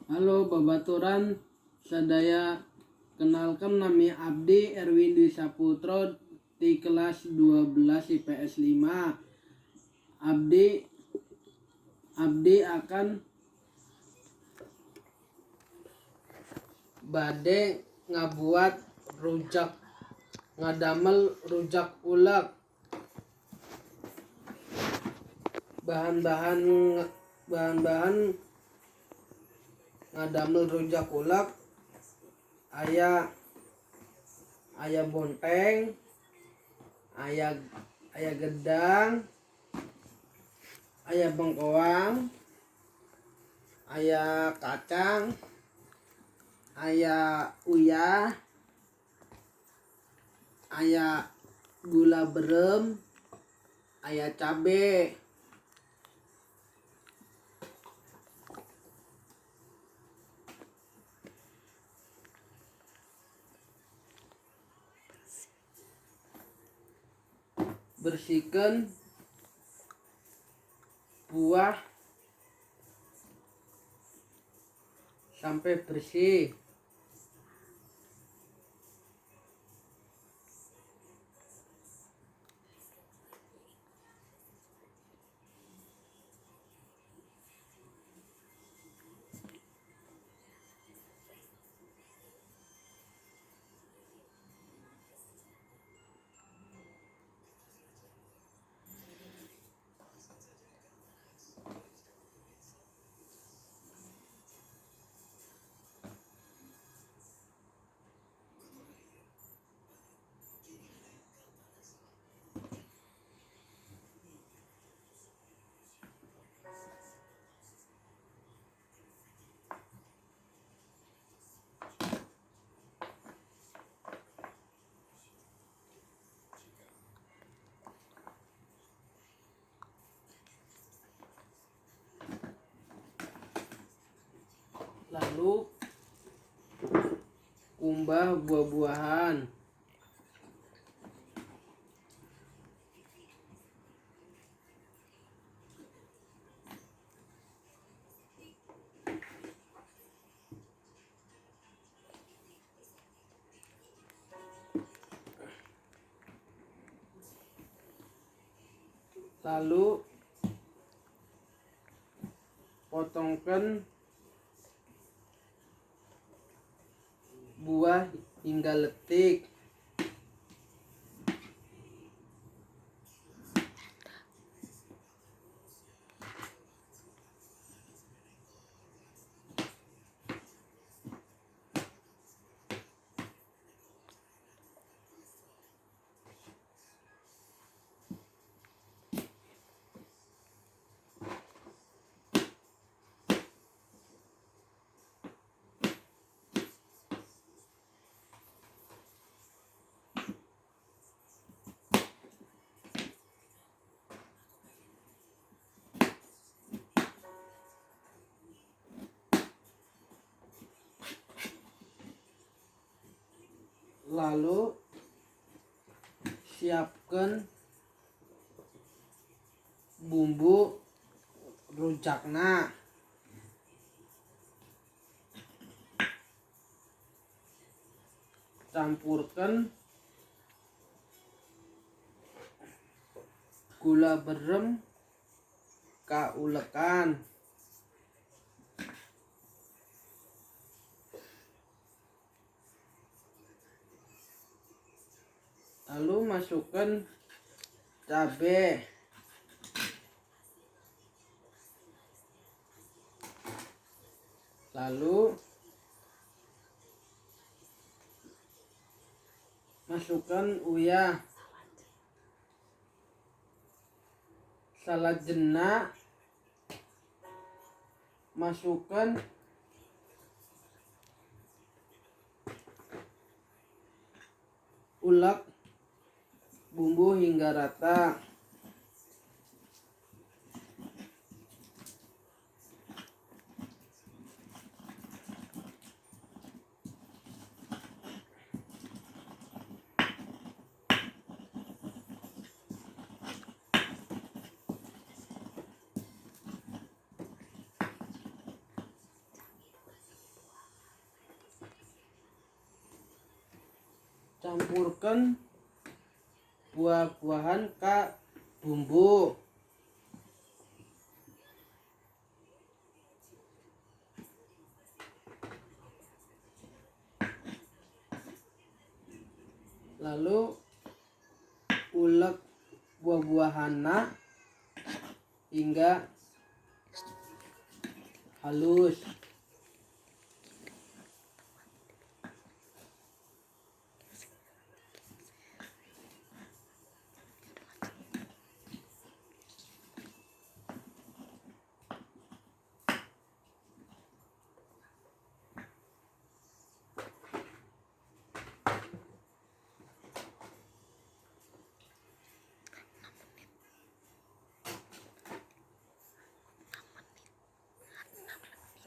Halo babaturan sadaya, kenalkan nami abdi Erwin Dwi Saputro di kelas 12 IPS 5. Abdi akan bade ngabuat rujak, ngadamel rujak ulek. Bahan-bahan ngadamel rujak ulek aya aya bonteng, aya aya gedang, aya bengkoang, aya kacang, aya uyah, aya gula berem, aya cabe. Bersihkan buah sampai bersih. Lalu kumbah buah-buahan. Lalu potongkan buah hingga letik. Lalu siapkan bumbu rujakna. Campurkan gula berem ka ulekan. Lalu masukkan cabe. Lalu masukkan uyah. Salajengna masukkan ulek bumbu hingga rata. Campurkeun buah-buahan ka bumbu. Lalu ulek buah-buahanna hingga halus.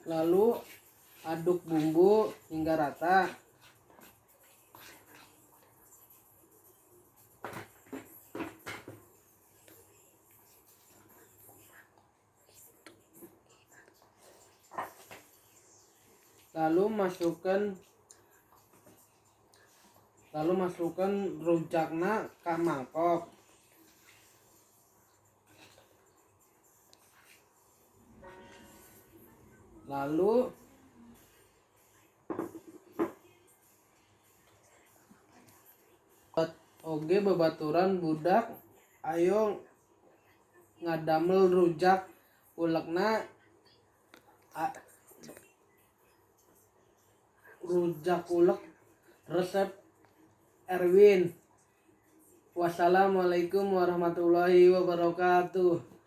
Lalu aduk bumbu hingga rata. Lalu masukkan rujakna ka mangkok. Lalu oge babaturan budak ayo ngadamel rujak ulekna rujak ulek resep Erwin. Wassalamualaikum warahmatullahi wabarakatuh.